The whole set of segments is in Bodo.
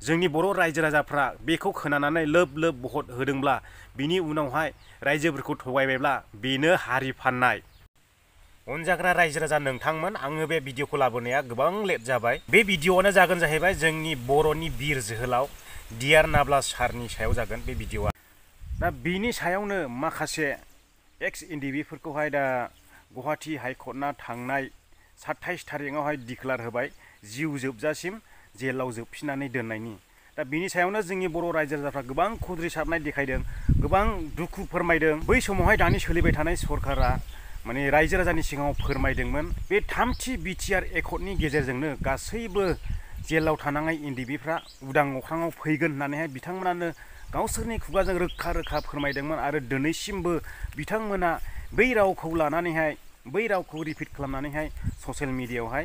जोंनि बर' रायजो राजाफ्रा बेखौ खोनानानै लोब लोब भट होदोंब्ला बिनि उनावहाय रायजोफोरखौ थगायबायब्ला बेनो हारि फाननाय। अनजाग्रा रायजो राजा नोंथांमोन, आङो बे भिडिअखौ लाबोनाया गोबां लेट जाबाय। बे भिडिअआनो जागोन जाहैबाय जोंनि बर'नि बिर जोहोलाव डिआर नाब्ला सारनि सायाव जागोन बे भिडिअआ। दा बिनि सायावनो माखासे एक्स एनडिबिफोरखौहाय दा गुवाहाटी हाइकर्टआ थांनाय 27 थारिखआवहाय डिक्लार होबाय जिउ जोबजासिम जेलाव जोबफिननानै दोननायनि। दा बिनि सायावनो जोंनि बर' रायजो राजाफ्रा गोबां खुद्रिसारनाय देखायदों, गोबां दुखु फोरमायदों। बै समावहाय दानि सोलिबाय थानाय सरकारा माने रायजो राजानि सिगाङाव फोरमायदोंमोन बे 3थि बिटिआर एकर्डनि गेजेरजोंनो गासैबो जेलाव थानांनाय एनडिबिफ्रा उदां अख्राङाव फैगोन होननानैहाय बिथांमोनानो गावसोरनि खुगाजों रोखा रोखा फोरमायदोंमोन। आरो दिनैसिमबो बिथांमोना बै रावखौ लानानैहाय, बै रावखौ रिपिट खालामनानैहाय ससियेल मिडियायावहाय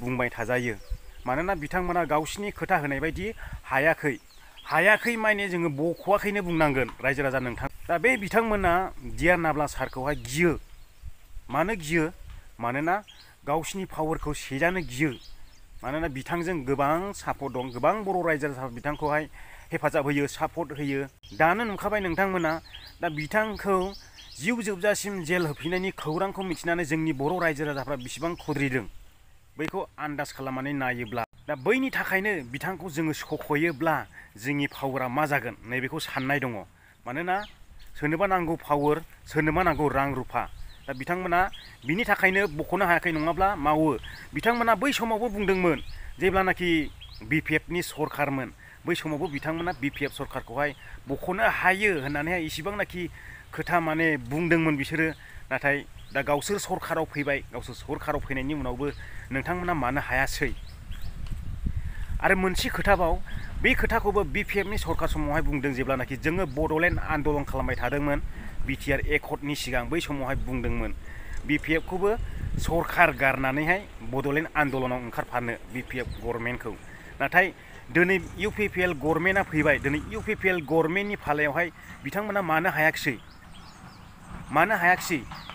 बुंबाय थाजायो। मानोना बिथांमोना गावसिनि खोथा होनाय बायदि हायाखै माने जोङो बख'वाखैनो बुंनांगोन रायजो राजा नोंथां। दा बे बिथांमोना डिआर नाब्ला सारखौहाय गियो। मानो गियो? मानोना गावसिनि पावारखौ सेजानो गियो। मानोना बिथांजों गोबां सापर्ट दं, गोबां बर' रायजो राजाफ्रा बिथांखौहाय हेफाजाब होयो, सापर्ट होयो। दानो नुखाबाय नोंथांमोना, दा बिथांखौ जिउ जोबजासिम जेल होफिननायनि खौरांखौ मिथिनानै जोंनि बर' रायजो राजाफ्रा बेसेबां खुद्रिदों बैखौ आन्दाज खालामनानै नायोब्ला, दा बैनि थाखायनो बिथांखौ जोङो सख'योब्ला जोंनि पावारा मा जागोन नैबेखौ साननाय दङ। मानोना सोरनोबा नांगौ पावार, सोरनोबा नांगौ रां रुफा। दा बिथांमोना बिनि थाखायनो बख'नो हायाखै, नङाब्ला मावो। बिथांमोना बै समावबो बुंदोंमोन जेब्लानाखि बिपिएफनि सरखारमोन, बै समावबो बिथांमोना बिपिएफ सरखारखौहाय बख'नो हायो होननानैहाय इसिबांनाखि खोथा माने बुंदोंमोन बिसोरो। नाथाय दा गावसोर सरखाराव फैबाय, गावसोर सरखाराव फैनायनि उनावबो नोंथांमोना मानो हायासै? आरो मोनसे खोथाबाव, बे खोथाखौबो बिपिएफनि सरखार समावहाय बुंदों जेब्लानाखि जोङो बड'लेण्ड आन्दलन खालामबाय थादोंमोन बिटिआर एकर्डनि सिगां, बै समावहाय बुंदोंमोन बिपिएफखौबो सरखार गारनानैहाय बड'लेण्ड आन्दलनाव ओंखारफानो बिपिएफ गभर्नमेन्टखौ। नाथाय दिनै इउपिपिएल गभर्नमेन्टआ फैबाय, दिनै इउपिपिएल गभर्नमेन्टनि फालायावहाय बिथांमोना मानो हायाखिसै?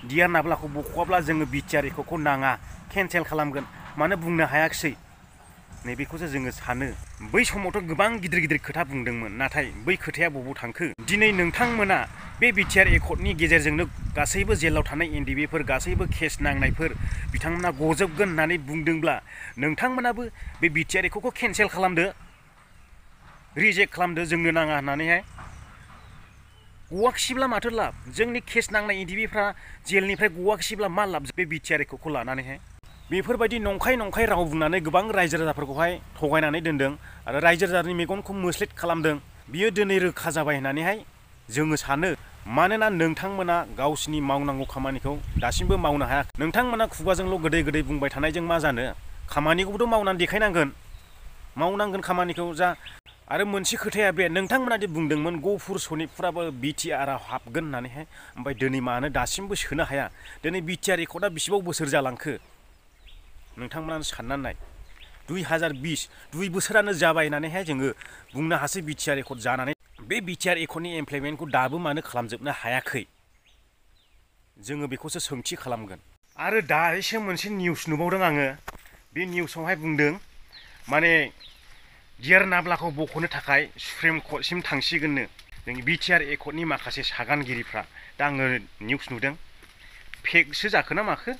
डिआर नाब्लाखौ बख'वाब्ला जोङो बिटिआर एकर्डखौ नाङा, केन्सेल खालामगोन, मानो बुंनो हायाखिसै? नैबेखौसो जोङो सानो। बै समावथ' गोबां गिदिर गिदिर खोथा बुंदोंमोन, नाथाय बै खोथाया बबाव थांखो? दिनै नोंथांमोना बे बिटिआर एकर्डनि गेजेरजोंनो गासैबो जेलाव थानाय एनडिबिफोर, गासैबो केस नांनायफोर बिथांमोना गजोबगोन होननानै बुंदोंब्ला नोंथांमोनाबो बे बिटिआर एकर्डखौ केन्सेल खालामदो, रिजेक्ट खालामदो, जोंनो नाङा होननानैहाय। गवाखिसैब्ला माथो लाब? जोंनि केस नांनाय एनडिबिफ्रा जेलनिफ्राय गवाखिसैब्ला मा लाब बे बिटिआर एकर्डखौ लानानैहाय? बेफोरबायदि नंखाय राव बुंनानै गोबां रायजो राजाफोरखौहाय थगायनानै दोनदों आरो रायजो राजानि मेगनखौ मोस्लेट खालामदों। बियो दिनै रोखा जाबाय होननानैहाय जोङो सानो। मानोना नोंथांमोना गावसिनि मावनांगौ खामानिखौ दासिमबो मावनो हायाखै। नोंथांमोना खुगाजोंल' गोदै गोदै बुंबाय थानायजों मा जानो? खामानिखौबोथ' मावनानै देखायनांगोन, मावनांगोन खामानिखौ जा। आरो मोनसे खोथाया बे, नोंथांमोना दि बुंदोंमोन गहपुर सनितपुराबो बिटिआरआव हाबगोन होननानैहाय, ओमफ्राय दिनै मानो दासिमबो सोनो हाया? दिनै बिटिआर एकर्डआ बेसेबां बोसोर जालांखो नोंथांमोनानो साननानै नाय। 2020 2 बोसोरानो जाबाय होननानैहाय जोङो बुंनो हासै बिटिआर एकर्ड जानानै। बे बिटिआर एकर्डनि इमप्लिमेन्टखौ दाबो मानो खालामजोबनो हायाखै? जोङो बेखौसो सोंथि खालामगोन। आरो दासो मोनसे निउस नुबावदों आङो। बे निउसावहाय बुंदों माने डिआर नाब्लाखौ बख'नो थाखाय सुप्रिम कर्टसिम थांसिगोननो जोंनि बिटिआर एकर्डनि माखासे सागानगिरिफ्रा। दा आङो निउस नुदों, फेकसो जाखो ना माखो?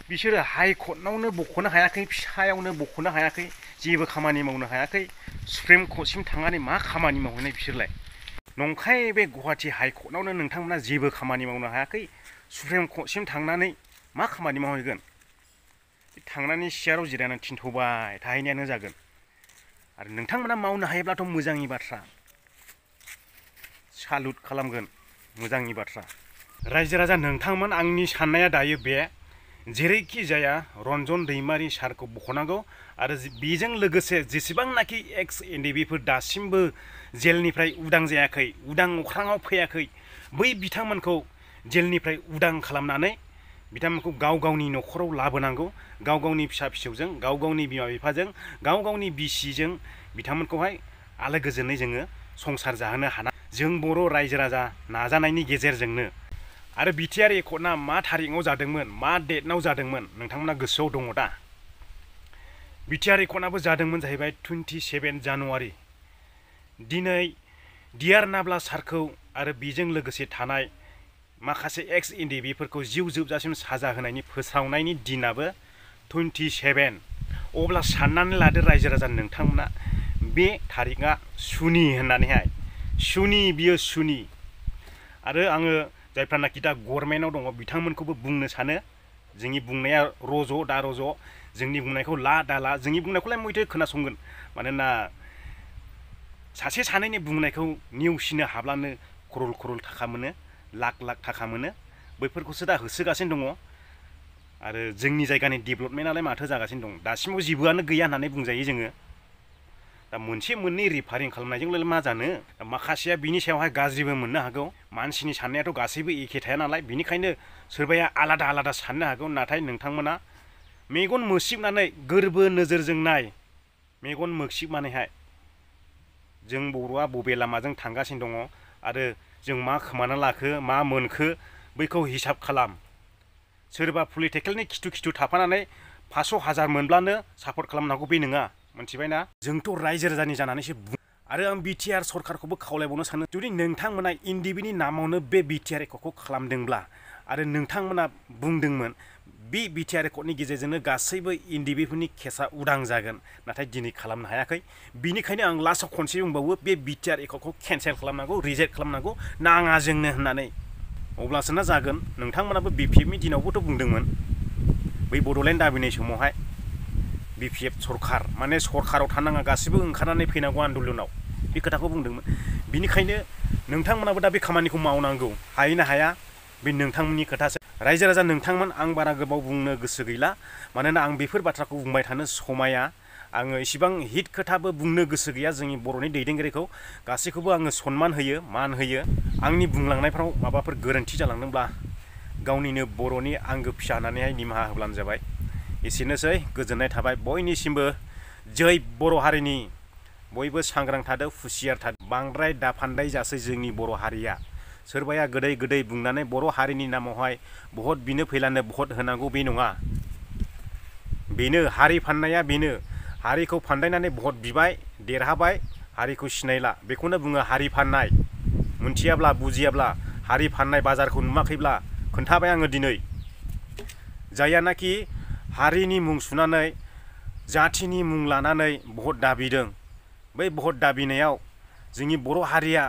बिसोरो हाइकर्टआवनो बख'नो हायाखै, फिसायावनो बख'नो हायाखै, जेबो खामानि मावनो हायाखै। सुप्रिम कर्टसिम थांनानै मा खामानि मावहैनाय बिसोरलाय? नंखाय बे गुवाहाटी हाइकर्टआवनो नोंथांमोना जेबो खामानि मावनो हायाखै, सुप्रिम कर्टसिम थांनानै मा खामानि मावहैगोन? थांनानै सियाराव जिरायनानै थिनथ'बाय थाहैनायानो जागोन। आरो नोंथांमोना मावनो हायोब्लाथ' मोजांनि बाथ्रा, सालुट खालामगोन, मोजांनि बाथ्रा। रायजो राजा नोंथांमोन, आंनि साननाया दायो बे, जेरैखि जाया रन्जन दैमारि सारखौ बख'नांगौ। आरो बेजों लोगोसे जेसेबांनाखि एक्स एनडिबिफोर दासिमबो जेलनिफ्राय उदां जायाखै, उदां अख्राङाव फैयाखै, बै बिथांमोनखौ जेलनिफ्राय उदां खालामनानै बिथांमोनखौ गाव गावनि न'खराव लाबोनांगौ। गाव गावनि फिसा फिसौजों, गाव गावनि बिमा बिफाजों, गाव गावनि बिसिजों बिथांमोनखौहाय आलो गोजोनै जोङो संसार जाहोनो हानाय जों बर' रायजो राजा नाजानायनि गेजेरजोंनो। आरो बिटिआर एकर्डआ मा थारिखआव जादोंमोन, मा डेटआव जादोंमोन नोंथांमोना गोसोआव दङ दा? बिटिआर रेकर्डआबो जादोंमोन जाहैबाय 27 जानुवारि दिनै डिआर नाब्ला सारखौ आरो बेजों लोगोसे थानाय माखासे एक्स एनडिबिफोरखौ जिउ जोबजासिम साजा होनायनि फोसावनायनि दिनाबो 27 अब्ला साननानै लादो रायजो राजा नोंथांमोना बे थारिखआ सुनि होननानैहाय सुनि बियो सुनि आरो आङो जायफ्रानाखि दा गभर्नमेन्टआव दङ बिथांमोनखौबो बुंनो सानो जोंनि बुंनाया रज' दा रज' जोंनि बुंनायखौ ला दा ला जोंनि बुंनायखौलाय मयथो खोनासंगोन मानोना सासे सानैनि बुंनायखौ नेवसिनो हाब्लानो खरल खरल थाखा मोनो लाख लाख थाखा मोनो बैफोरखौसो दा होसोगासिनो दङ आरो जोंनि जायगानि डेभेलपमेन्टआलाय माथो जागासिनो दं दासिमाव जेबोआनो गैया होननानै बुंजायो जोङो दा मोनसे मोननै रिफारिं खालामनायजोंलाय मा जानो माखासेया बिनि सायावहाय गाज्रिबो मोननो हागौ मानसिनि साननायाथ' गासैबो एखे थाया नालाय बिनिखायनो सोरबाया आलादा आलादा साननो हागौ नाथाय नोंथांमोना मेगन मोसिबनानै गोरबो नोजोरजों नाय मेगन मोसिबनानैहाय जों बर'आ बबे लामाजों थांगासिनो दङ आरो जों मा खोमाना लाखो मा मोनखो बैखौ हिसाब खालाम सोरबा पलिटिकेलनि खिथु खिथु थाफानानै 500,000 मोनब्लानो सापर्ट खालामनांगौ बे नङा मोनथिबायना जोंथ' रायजो राजानि जानानैसो आरो आं बिटिआर सरकारखौबो खावलायबावनो सानो जुदि नोंथांमोना एनडिबिनि नामावनो बे बिटिआर रेकर्डखौ खालामदोंब्ला आरो नोंथांमोना बुंदोंमोन बे बिटिआर रेकर्डनि गेजेरजोंनो गासैबो एनडिबिफोरनि केसा उदां जागोन नाथाय दिनै खालामनो हायाखै बिनिखायनो आं लास्टआव खनसे बुंबावो बे बिटिआर रेकर्डखौ केन्सेल खालामनांगौ रिजेक्ट खालामनांगौ नाङा जोंनो होननानै अब्लासोना जागोन नोंथांमोनाबो बिपिएफनि दिनावबोथ' बुंदोंमोन बै बड'लेण्ड दाबिनाय समावहाय बिपिएफ सरकार माने सरकाराव थानाङा गासिबो ओंखारनानै फैनांगौ आन्दलनाव बे खोथाखौ बुंदोंमोन बिनिखायनो नोंथांमोनाबो दा बे खामानिखौ मावनांगौ हायोना हाया बे नोंथांमोननि खोथासो रायजो राजा नोंथांमोन आं बारा गोबाव बुंनो गोसो गैला मानोना आं बेफोर बाथ्राखौ बुंबाय थानो समाया आङो इसिबां हिट खोथाबो बुंनो गोसो गैया जोंनि बर'नि दैदेनगिरिखौ गासैखौबो आङो सनमान होयो मान होयो आंनि बुंलांनायफ्राव माबाफोर गोरोन्थि जालांदोंब्ला गावनिनो बर'नि आंगो फिसा होननानैहाय निमाहा होब्लानो जाबाय एसेनोसै गोजोननाय थाबाय बयनिसिमबो जै बर' हारिनि बयबो सांग्रां थादो हुसियार थादो बांद्राय दाफान्दाय जासै जोंनि बर' हारिया सोरबाया गोदै गोदै बुंनानै बर' हारिनि नामावहाय भट बिनो फैलानो भट होनांगौ बे नङा बेनो हारि फाननाया बेनो हारिखौ फानदायनानै भट बिबाय देरहाबाय हारिखौ सिनायला बेखौनो बुङो हारि फाननाय मोनथियाब्ला बुजियाब्ला हारि फाननाय बाजारखौ नुवाखैब्ला खोन्थाबाय आङो दिनै जायानाखि हारिनि मुं सुनानै जाथिनि मुं लानानै भट दाबिदों बै भट दाबिनायाव जोंनि बर' हारिया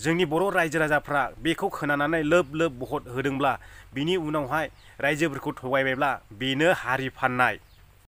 जोंनि बर' रायजो राजाफ्रा बेखौ खोनानानै लोब लोब भट होदोंब्ला बिनि उनावहाय रायजोफोरखौ थगायबायब्ला बेनो हारि फाननाय